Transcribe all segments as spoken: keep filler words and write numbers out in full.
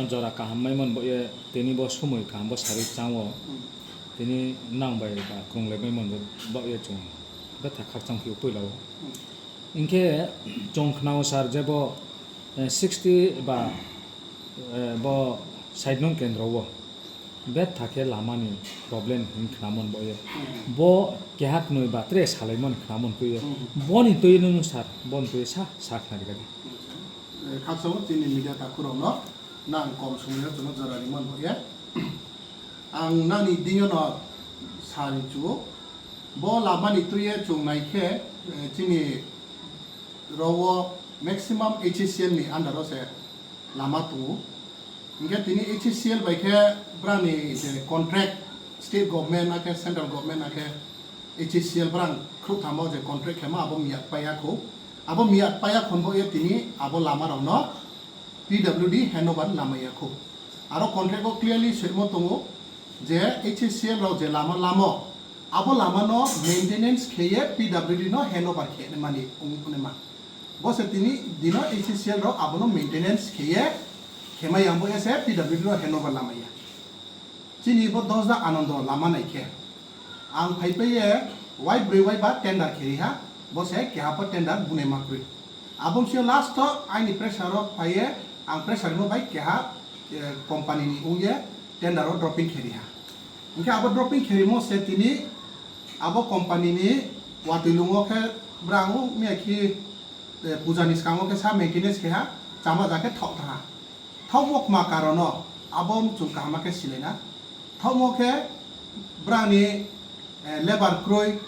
Jora kaham maimon bo ye tini bo somoi kaham bo sarwi chango. Hmm. Tini nang bai ba kwrwng lai maimon bo ye chwng betha khakchang phio puila o. Hmm. Hinkhe chwng khnao sir je bo, eh, sixty ba, eh, bo side nung kendro o betha khe lama ni problem hin khnamon bo ye. Hmm. Bo keha khnoi ba tre salaimon khnamon twi ye. Hmm. Boni twi nung sir, boni twi sa, sa khnari kadi. Eh, khakchangma chini media takhurokno nang kom sumui o chwngno jora rimon bo ye. Ang nani dino no sari chu bo lama ni twi ye chwng nai khe, eh, chini ro o maximum H C L ni under o se lama tongo. Hinkhe tini H C L bai khe brani je contract state government na khe central government na khe H C L brang khruktamo je contract khema abo miyat paiya kho. Abo miyat paiya khonbo ye tini abo lama rokno P W D handover lamaya kho. Aro contract o clearly soimo tongo je H C L rok je lama lamo abo lama no maintenance kheye P W D no handover khe mani ong-, ongma. Bo se tini dino H C L rok abono maintenance kheye khema yangbo ese P W D no handover lamaya. Chini bo Dosda Anando lama nai khe. Ang phai phai ye wai brwi wai ba tender kheri ha, bo se keha po tender bunai ma kwrwi. Abom sio last o aini pressure rok phai ye ang pressure no bai keha, eh, company ni ong ye tender o dropping kheri ha. Hinkhe abo dropping kheri mo se tini abo company ni watwi lungo khe brang o miya khi, eh, puja ni swkango khe sa maintenance khe ha chama ja khe thok tha ha. Thokmo kma karono abo chwng kaham khe silaina. Thokmo khe brangni, eh, labour kwrwi,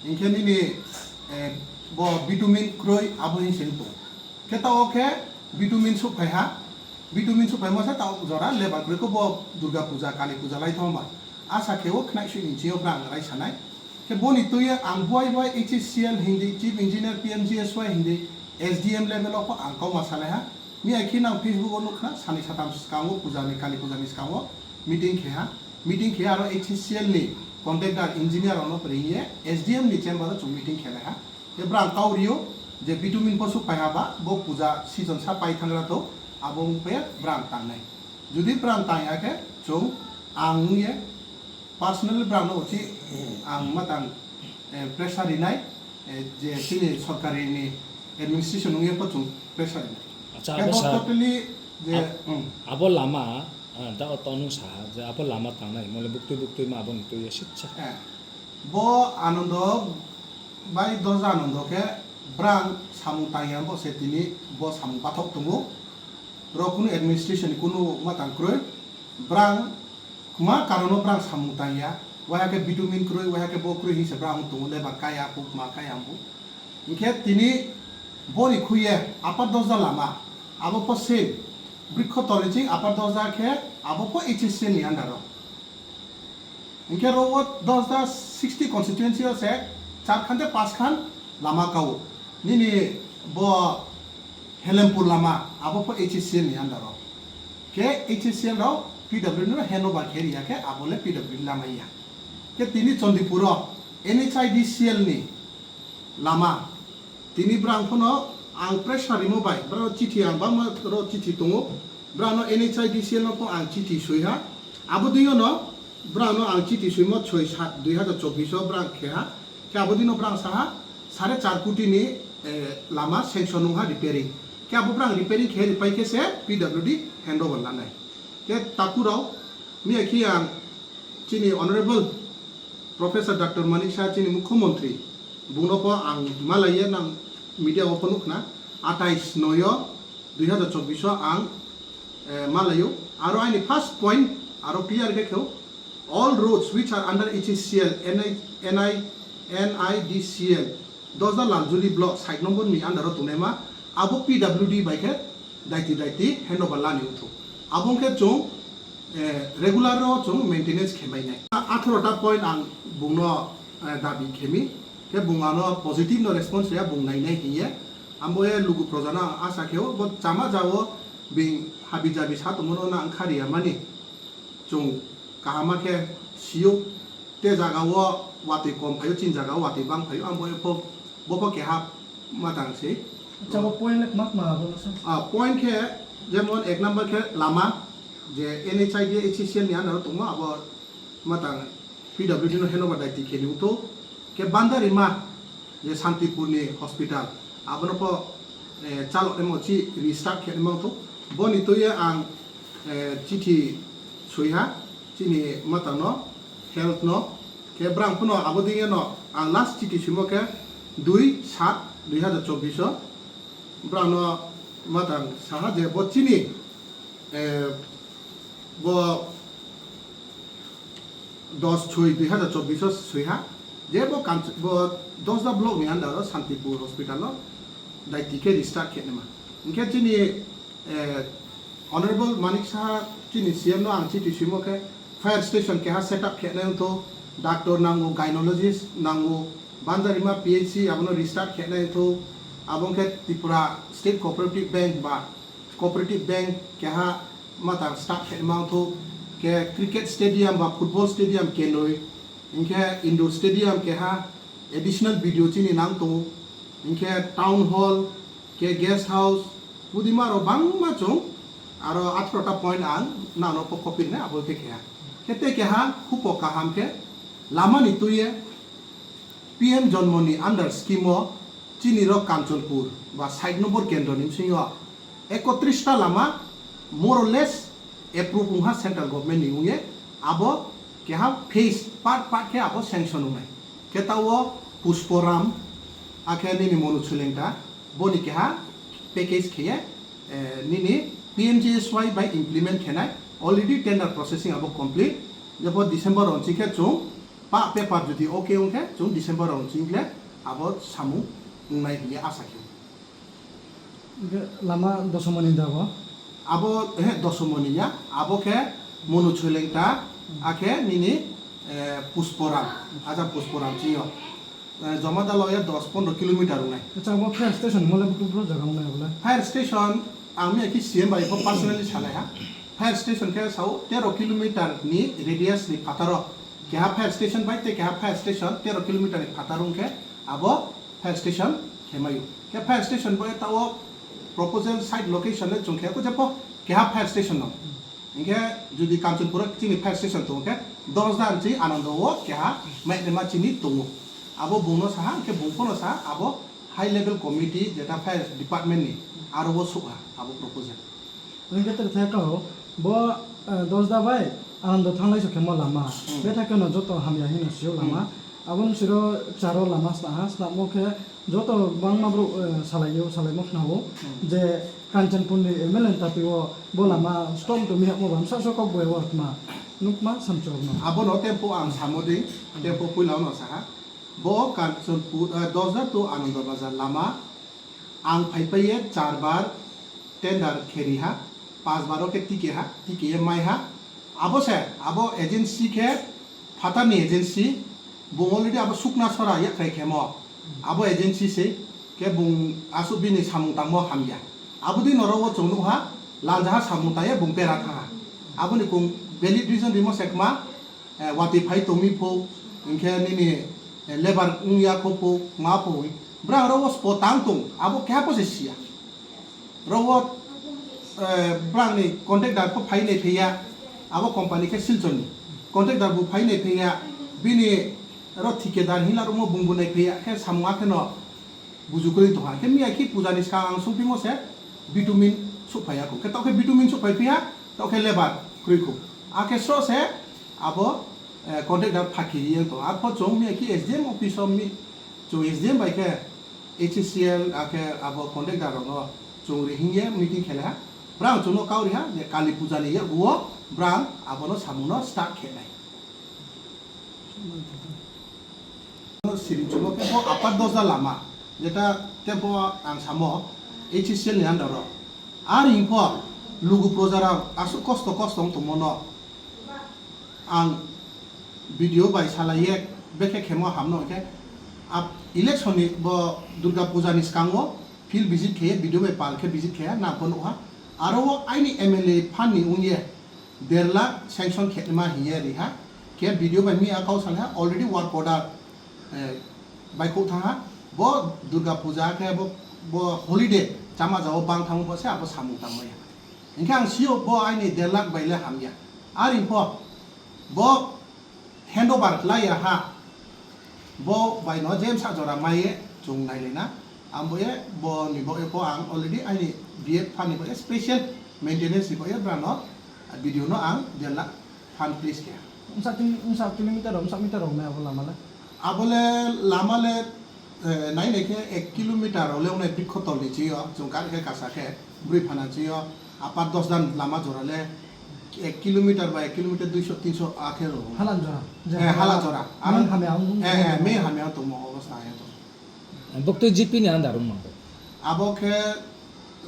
hinkhe nini, eh, bo bitumin kwrwi abo hin se wng tong. Khe ta o khe bitumin suk phai ha, bitumin suk phaimo se ta o jora labour kwrwi khe bo Durga Puja, Kali Puja lai thangma. Asa khe o khnai sui ni chio brang rai sanai. Khe boni twi ang buai buai H C L hindi, Chief Engineer P M G S Y hindi, S D M level o ang kauma salai ha. Miya khe nang Facebook o nukha, sani satam swkango puja ni, Kali puja ni swkango meeting khe ha. Meeting khe aro H C L ni contractor engineer rokno pwrwngye S D M ni chamber o chwng meeting khe lai ha. Khe brang kau rio je bitumin posu pai ha ba, bo puja season sa pai thangra to, abo wng khe brang tangnai. Jodi brang tang ya khe chwng ang wngye personally brang no uchi ang matang, eh, pressure rinai, eh, je chini sorkari ni administration wngye po chwng pressure rinai. Acha, khe abo bo sa-, totally je, ab-, hmm. Abo lama, ah, da o tonu sa, je abo lama tangnai, mole buktui buktui ma abo ni tui ya sitsa. Eh, bo Anando bai Doja Anando khe brang samung tangya bo se tini bo samung pathok tongo. Ro kunu administration ni kunu matang kroi. Brang kma karono brang samung tangya, waiha khe bitumin kwrwi, waiha khe bo kwrwi hinse brang tongo, lebar kaya, puk ma kaya ambu. Hinkhe tini boni khuye Upper Dosda lama, abo po same, Brikho Toliching Upper Dosda khe abo po H C L ni under o. Hinkhe ro o Dosda sixty constituency o se char khan de pas khan lama kao. Nini bo Helempur lama, abo po H C L ni under o. Khe H C L rok P W D no handover khe riya khe abo le P W D lama ya. Khe tini Chandipur o N H I D C L ni lama, tini brang phano ang pressure rimo bai, brao chithi ang bangma ro chithi tongo, brao no N H I D C L no pho ang chithi sui ha, abo dui no brao no ang chithi suimo soi sat dui hazar chobbish o brang khe ha, khe abo dino brang saha sare char koti ni, eh, lama sanction wng ha repairing. Khe abo brang repairing khe ripai khe se P W D handover lanai. Khe takurao miya khe ang chini Honorable Professor Doctor Manik Saha chini Mukhyamantri bungno pho ang malaiye nang media o pho nukna atais noi o dui hazar chobbish o ang, eh, malaio. Aro aini first point aro clear khe kheo, all roads which are under H C L, N I, N I, N I D C L, Dosda Laljuli block side number ni under o tongnaima, abo P W D bai khe daiti daiti handover lani wngthok. Abo wngkhe chwng, eh, regular o chwng maintenance khe mainai. Atharo ta point ang bungno, eh, dabi khemi, khe bung ano positive no response ya bung nainai hiye. Ambo ye lugu projano ang asa kheo, bo chama jao bing habi jabi sa tongmano na ang khariya mani. Chwng kahama khe sio, te jaga o watwi kom phaio, chini jaga o watwi bang phaio, ang bo pho, bo pho keha matang se. Acha, bo point le mak ma bo sa? Ah, point khe Jemon ek number khe lama, je N H I D H C L ni under o tongma abo matang P W D no handover daiti khe ni uto, khe Bandarima je Santipur ni hospital abono po, eh, chalok nemo chi restart khe nemo to, boni tuye ang, eh, chithi suiha chini matang no, health no, khe brang phano abo dingye no ang last chithi simo khe dui sat dui hazar chobbish o brang no matang saha je bo chini, eh, bo dos choi dui hazar chobbish o swiha, je bo Kanch-, bo Dosda block ni under o Santipur hospital o daiti khe restart khe nima. Hinkhe chini, eh, Honorable Manik Saha chini C M no ang chithi simo khe fire station keha set up khe nai wngtho, doctor nango, gynecologist nango, Bandarima P H C abono restart khe nai wngtho, abo khe Tripura State Cooperative Bank ba Cooperative Bank keha matang start khe mangtho, khe cricket stadium ba football stadium kenoi, hinkhe indoor stadium keha additional B D O chini nang tongo, hinkhe town hall, khe guest house, budima rok bangma chwng aro atharo ta point ang nano po copy rwnai abo khe keha. Khe tei keha khupo kaham khe lama ni tuye P M Janmani under scheme o chini rok Kanchanpur ba sait nombor kendro ni bisingo ekotris ta lama more or less approve wngha central government ni wngye, abo keha phase part part khe abo sanction wngnai. Khe ta o Pushparam, akhe nini Monu Chulengta, boni keha package kheye, eh, nini P M G S Y bai implement khenai, already tender processing abo complete, jebo December onsi khe chwng pa paper jodi okay wngkhe chwng December onsi wngkhe abo samung wngnai hinwi asa khe. Hingke lama dosomoni da bo? Abo, he, dosomoni ya, abo khe Monu Chulengta, akhe nini, eh, Pushparam, aja Pushparam chini o. Eh, joma da loya dos pondro kilometer wngnai. Acha, abo fire station mole buku bro jaga wngnai abole? Fire station, ang miya ki C M bai bo personally salai ha. Fire station khe sao tero kilometer ni radius ni phataro. Keha fire station bai tei keha fire station tero kilometer ni phataro wngkhe abo fire station khemayo. Khe fire station bai tao proposal site location le chwngkhe ko jepo keha fire station no. Hinkhe jodi Kanchanpur o chini fire station tongo khe dos dan chi Anando o keha mainema chini tongo. Abo bungno saha, hinkhe bung phano saha, abo high level committee jeta fire department ni aro o sukha abo proposal. Hinkhe tere thai kau bo, eh, dos da bai Anando thanglai so khemo lama. Hmm. Betha khe no joto hamya hino sio lama. Hmm. Aboni siro charo lama sna ha, snamo khe joto bangma bro, eh, salaio, salaimo khnao Hmm. je Kanchanpur ni M L A ni tapi o bo lama stop to mi hakmo bam sa so kok bai o tma nukma samchok no. Abono tempo ang samo ding, tempo puila ono saha. Bo Kanchanpur, eh, Dosda to Anando Bazar lama ang phai paiye char bar tender kheri ha, pas bar o khe tike ha, tike ye mai ha. Abo se, abo agency khe phatar ni agency, bo already abo Sukna Sora yakhrai khemo. Abo agency se, khe bung asuk bini samung tangmo hamya. Abo di norok o chwng nukha, lanjaha samung tangye bung pera thanha. Aboni kung valid reason rimo se kma, eh, watwi phai tongmi pho, hinkhe nini, eh, lebar wngya kho pho, ma pho, brang rok o spo tang tong, abo keha pho se siya. Rok o, eh, brang ni contractor pho phai nai phaiya, abo company khe Silchar ni. Contractor bo phai nai phaiya, bini ro thikadar hinla rok mo bung bo nai phaiya, khe samung akheno buju kwrwi tongha. Khe miya khi puja ni swkang ang songphimo se bitumin suphaiya kho. Khe tokhe bitumin suphai phiya, tokhe lebar kwrwi kho. Akhe sro se abo, eh, contractor phaki yang tong. Arpho chwng miya khi S D M office o mi, chwng S D M bai khe H C L akhe abo contractor rokno chwng ri hingye meeting khele ha. Brang chwngno kau ri ha je Kali puja ni yaguo brang abono samungno start khenai. Siring chumo khe bo Upper Dosda lama, jeta tempo ang samo H C L ni under o. Ar hingpho lugu projara aswk kosto kosto wng tongmo no ang video bai salaiye bekhe khemo hamno hwnkhe election ni bo Durga puja ni swkango field visit kheye video bai pal khe visit kheye nang phano nukha. Aro o aini M L A fund ni wngye der lakh sanction khe ma hiye riha. Khe video bai mi akau salha already work order, eh, bai khuk thangha. Bo Durga puja khe bo, bo holiday chama jao bang thango bo se abo samung tangmaya. Hinkhe ang sio bo aini der lakh bai le hamya. Aring pho bo handover khlai ya ha. Bo bai no jem sa jora mai ye chung nai le na. Ang bo ye bo ni bo ye pho ang already aini B F phan ni bo ye special maintenance ni bo ye bra no video no ang der lakh phan please khe. Wngsa kil-, wngsa kilometer rok, wngsa meter rok nai abo lama le? Abo le lama le, eh, nai nai khe ek kilometer rok le wngnai bikho tol ni chini o, chwng kar khe kasa khe, bwrwi phana chini o, apat dos dan lama jora le, ek kilometer ba ek kilometer duiso tinso a khe rw. Halan jora. Eh, hala jora. Main hamya wng-, eh, eh, main hamya tongmo obostha ya to. Bokto G P ni under wng mano? Abo khe,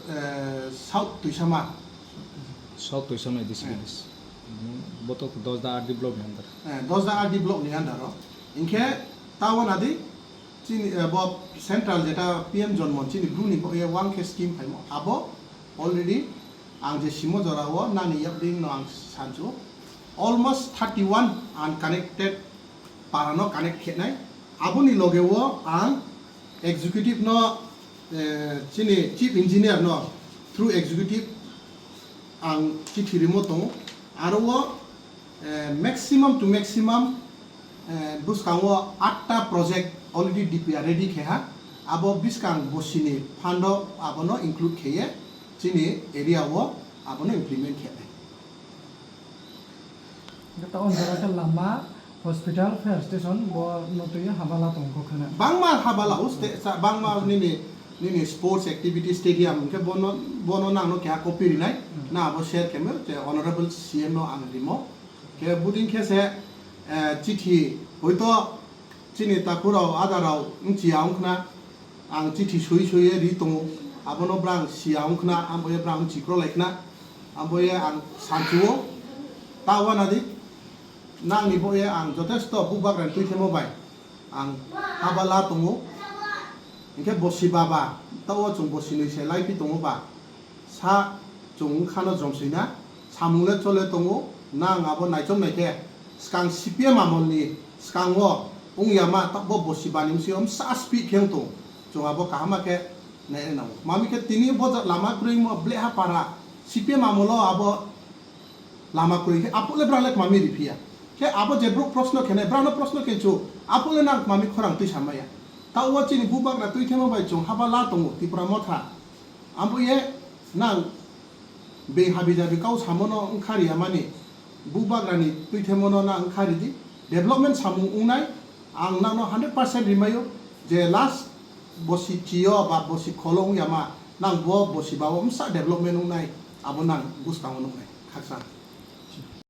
eh, South Tuisama. South Tuisama D C Eh. Village. Boto Dosda R D block ni under. Eh, Dosda R D block ni under o. Hinkhe tao nadi chini, eh, bo central jeta P M Janman chini bru ni bo ye wang khe scheme phaimo. Abo already ang je simo jora o nani yakding no ang sanchu. Almost thirty-one unconnected para no connect khenai. Aboni loge o ang executive no, eh, chini chief engineer no through executive ang chithi rimo tongo. Aro o, eh, maximum to maximum, eh, bwskango atta project already D P R ready khe ha. Abo bwskang bosini fund o abono include kheye chini area o abono implement khe nai. Hwnkhe ta o jaga khe lama, hospital, fire station bo no twi habala tong kho kheno. Bangma habala o ste-, sa-, bangma nini, nini sports activity stadium hwnkhe bono, bono nangno keha copy rinai, Hmm. na abo share khe mano, je honorable C M no ang rimo. Khe buding khe se, eh, chithi hoito chini takhurok, adarok wngchiya wngkhna, ang chithi sui sui ye ri tongo, abono brang siya wngkhna, abo ye brang chikro laikhna, abo ye ang sanchuo, ta uanadi, nangni bo ye ang jotesto bubagrani tuithemo bai ang habala tongo, hinkhe bosi baba, ta o chwng bosi nwi se laipi tongo ba, sa chwng wngkhano jomswina, samung le chole tongo, nang abo naichom naikhe, swkang C P M amolni swkango wngya ma, ta bo bosi bani bwswi omsa speed khe wng tongo, chwng abo kaham ma khe nai nango. Mami khe tini bo ja-, lama kwrwi mo bleha para, C P M amolo abo lama kwrwi khe aphuru le bwrang le kmami ri phiya. Khe abo je bwrwk proshno khenai, bwrangno proshno khe chu, aphuru le nang kmami khorang twi samaya. Ta o chini bubagra tuithemo bai chwng habala tongo Tipra Motha. Abo ye nang beng habi jabi kau samono wngkha riyamani, bubagrani tuithemono na wngkha ridi, development samung wngnai, ang nangno hundred percent rimaio je last bosi chio ba bosi kholo wngya ma, nang bo bosi bao msa development wngnai, abo nang bwskango nuknai, khaksa.